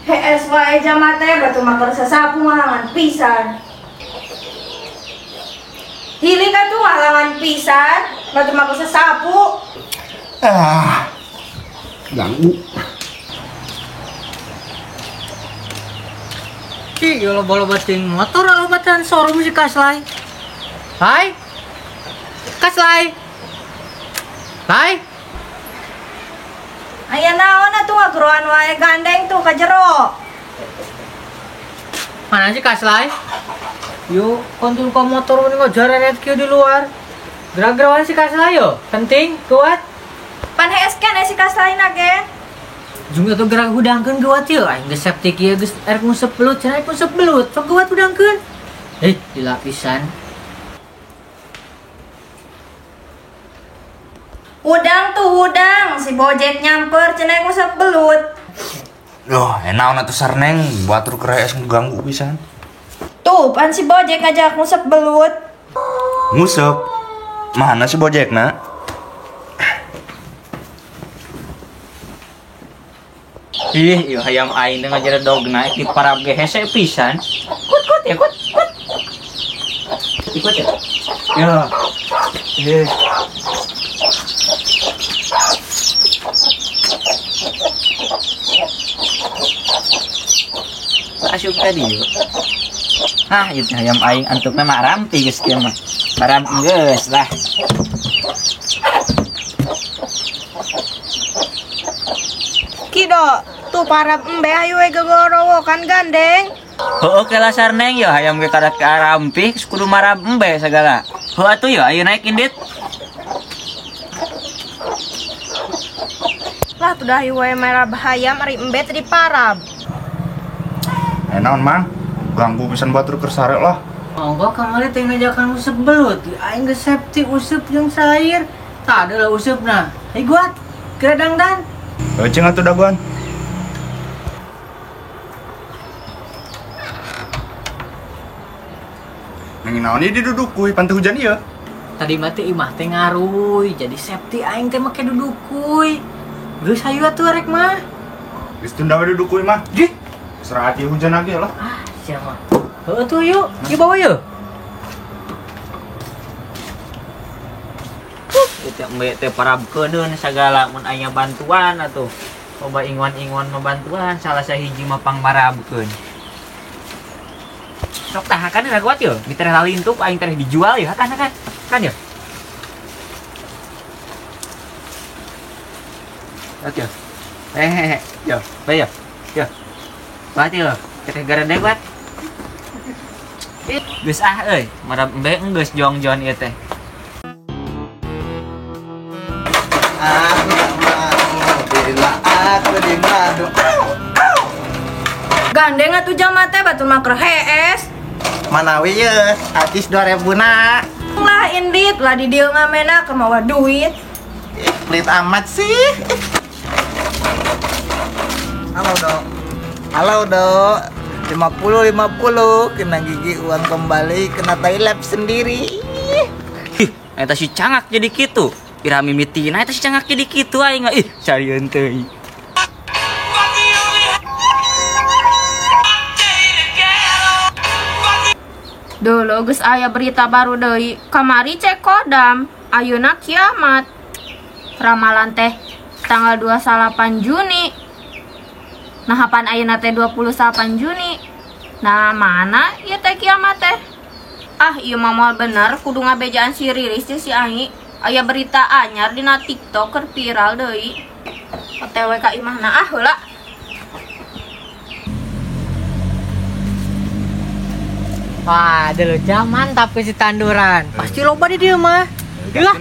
Hees wae jama teh batu maker sasapu ngalangan pisan. Hilik atuh ngalangan pisan, batu maker sasapu. Ah. Ganggu. Ki, yo loba-loba ting motor lobatan showroom si Kaslai. Hai. Kaslai. Hai. Aya naon atuh ngageroan wae gandeng tuh ka jero. Mana sih Kaslai? Yo, kontul ka motor mending ngajareret kieu di luar. Gerak-gerakan si Kaslai yo, penting kuat. Pan hees keneh si Kaslai na ge. Jung atuh gerak hudangkeun geuwat ieu, aing geus septik ieu geus erek nguseup belut, cenah erek nguseup belut, sok geuwat hudangkeun. Eh, dilapisan. Hudang tuh hudang, si Bojek nyamper cenah nguseup belut. Loh, naon atuh sarneng, batur keur hees ngeganggu pisan. Tuh, pan si Bojek ngajak nguseup belut. Nguseup? Mana si Bojekna? Ih, ieu hayam aing teh ngajar dogna di parab ge hese pisan. Kut kut ya kut kut. Ikut ya. Yo. Eh. Asup tadi yuk. Hah, ieu teh hayam aing antupna mah rampi geus kieu mah. Parab geus lah. Kido, tuh parab embe ayo we gegorowokan gandeng. Heueuh ke lasar neng yo hayam ge kadat ka rampih kudu marab embe sagala. Heuh atuh yo ayo naik indit. Lah tuh dah we marab hayam ari embe teh diparab. Naon mang? Ganggu pisan batur keur sare lah. Monggo kamari teh ngajakan useup belut. Aing geus septik useup jeung sair. Tah adalah useupna. Hei guat, kira dangdan. Euceung atuh dagoan. Nang naon ieu didudukui pan teu hujan ieu. Tadi mah teh imah teh ngaruy, jadi septi aing teh make dudukui. Geus hayu atuh rek mah. Geus tunda we dudukui mah. Gih, istirahat ieu hujan lagi lah. Ah, sia mah. Heueuh tuh yuk, ieu bawa yeuh. Itu embe teh parabkeun sagala mun aya bantuan atuh. Loba inguan-inguan mah bantuan, salah sahiji mah pangmarabkeun. Sok tah hakan ira kuat yo, miter lalintup aing teh dijual ya, hakan hakan. Kan yo. Oke. Yo, bae yo. Yo. Kuat yo, teh garede kuat. Geus ah euy, marab embe geus jong-jon ieu teh. Aku tak mau bila aku di madu. Gandeng atuh jama teh batur mah keur hees. Manawi ye, artis 2000 na. Lah indit lah di dieu ngamena kemawa duit. Ih, pelit amat sih. Halo, Dok. Halo, Dok. 50 50 kena gigi uang kembali, kena tai lab sendiri. Ih, eta si cangak jadi kitu. Ira mimitina eta si cangak jadi kitu aing ih, sarieun teuing. Dulu geus aya berita baru deui, kamari cek kodam, ayeuna kiamat. Ramalan teh tanggal 28 Juni. Nah, hapan ayeuna teh 28 Juni. Nah, mana ieu teh kiamat teh? Ah, ieu mah moal bener kudu ngabejaan si Riris jeung si Angi. Aya berita anyar dina TikTok keur viral deui. OTW ka imahna ah heula. Wah, dulu jam mantap ke si tanduran. Pasti loba di dia mah. Lah.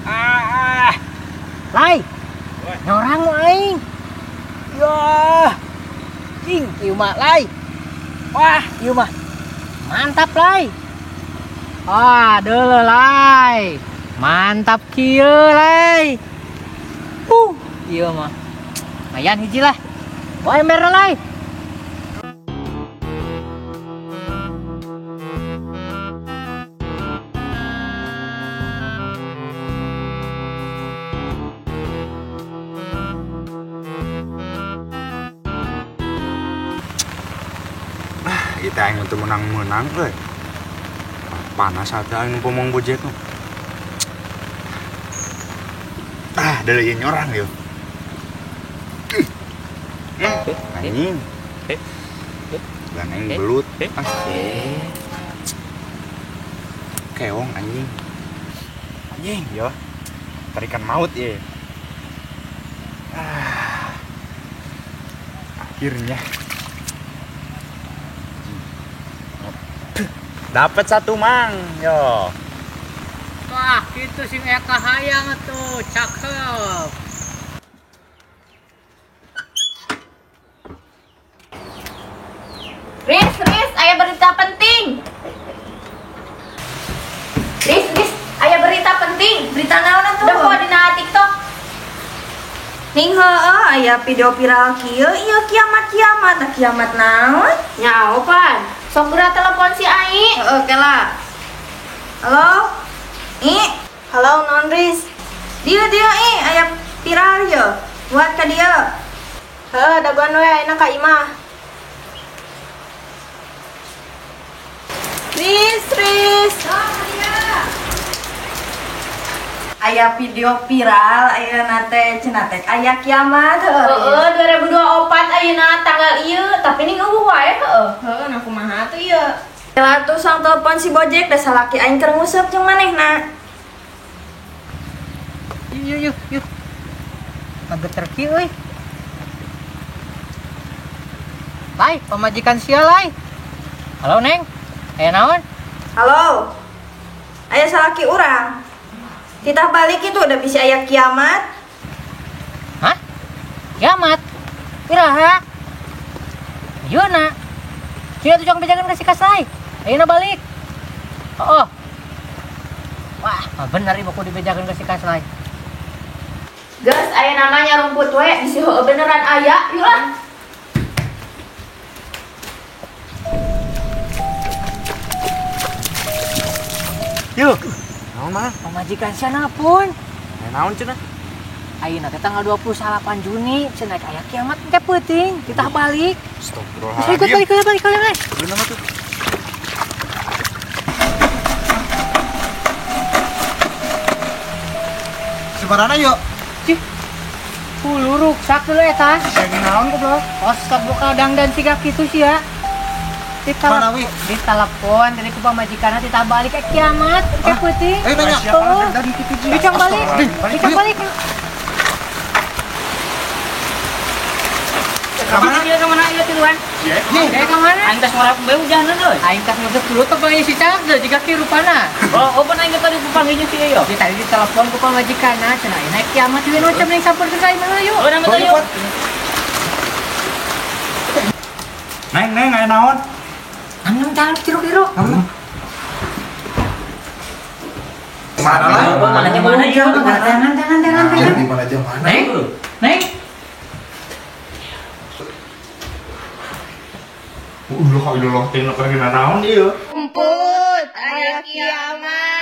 Ah. Lai. Nyorang aing. Yah. Cing, ieu mah lai. Wah, ieu mah. Mantap lai. Ah, deuleu lai. Mantap kieu lai. Ieu mah. Lumayan hiji lah. Wah, ember lai. Lagi teh aing teu menang-menang euy. Panas hati aing ngomong bojek tuh. Ah, dari ieu nyorang yeuh. Anjing. Dan aing belut. Keong anjing. Anjing yo. Tarikan maut ye. Ah. Akhirnya dapat satu mang yo. Wah, itu sing eka hayang tuh, cakep. Riz, Riz, aya berita penting. Riz, Riz, aya berita penting. Berita naon atuh? Udah dina TikTok. Ning heueuh aya video viral kieu, ieu kiamat-kiamat, ah, kiamat naon? Nyaho pan. Sok geura telepon si Ai. Heeh, kela. Halo? I, halo non Riz. Dieu dieu I, aya viral ye. Buat ka dieu. Heuh, dagoan we ayeuna ka imah. Riz, Riz. Aya video viral ayeuna teh cenah teh aya kiamat heueuh. Heeh, 2024 ayeuna tanggal ieu, tapi ning eueuh wae heueuh. Heueuh, nah kumaha tuh ieu? Lah tuh sang telepon si Bojek da salaki aing keur nguseup jeung manehna. Yuk yuk yuk. Kageter kieu euy. Lai, pamajikan sia lai. Halo Neng. Aya naon? Halo. Aya salaki urang. Titah balik itu udah bisa aya kiamat. Hah? Kiamat? Iraha? Ayeuna. Sia tuh jangan bejakan kasih kasai. Ayeuna balik. Oh. Oh. Wah, bener ieu kudu dibejakeun ka si Kaslay. Geus aya namanya rumput we, bisi heueuh beneran aya, yuk lah. Yuk. Naon mah? Pamajikan sia pun. Aya naon cenah? Ayeuna teh tanggal 28 Juni, cenah aya kiamat teh peuting, titah balik. Astagfirullahaladzim. Ikut balik, balik, balik, balik. Bener mah tuh. Semarana yuk. Cih. Hulu ruksak dulu eta. Sia naon goblok? Osok buka dangdan siga kitu sia. Di telepon tadi ku pamajikanna titah balik kiamat ke peuting. Eh nanya. Dicang balik. Dicang balik. Kamana ieu kamana ieu tiluan? Ieu kamana? Aing tas ngorap bae hujanan euy. Aing tas ngorap dulu teh panggil si Cak deui jiga kieu rupana. Oh, oh pan aing tadi panggilnya si ieu. Di tadi di telepon ku pamajikanna cenah aing naik kiamat ieu nu cem ning sampurkeun ka imah yuk. Oh, nama teh yuk. Neng, neng aya naon? Nang jangan tiru-tiru. Mana lah? Mana aja mana ieu? Jangan jangan jangan. Di mana aja mana? Neng. Neng. Ulah ulah teh nu keur naon ieu? Rumput aya kiamat.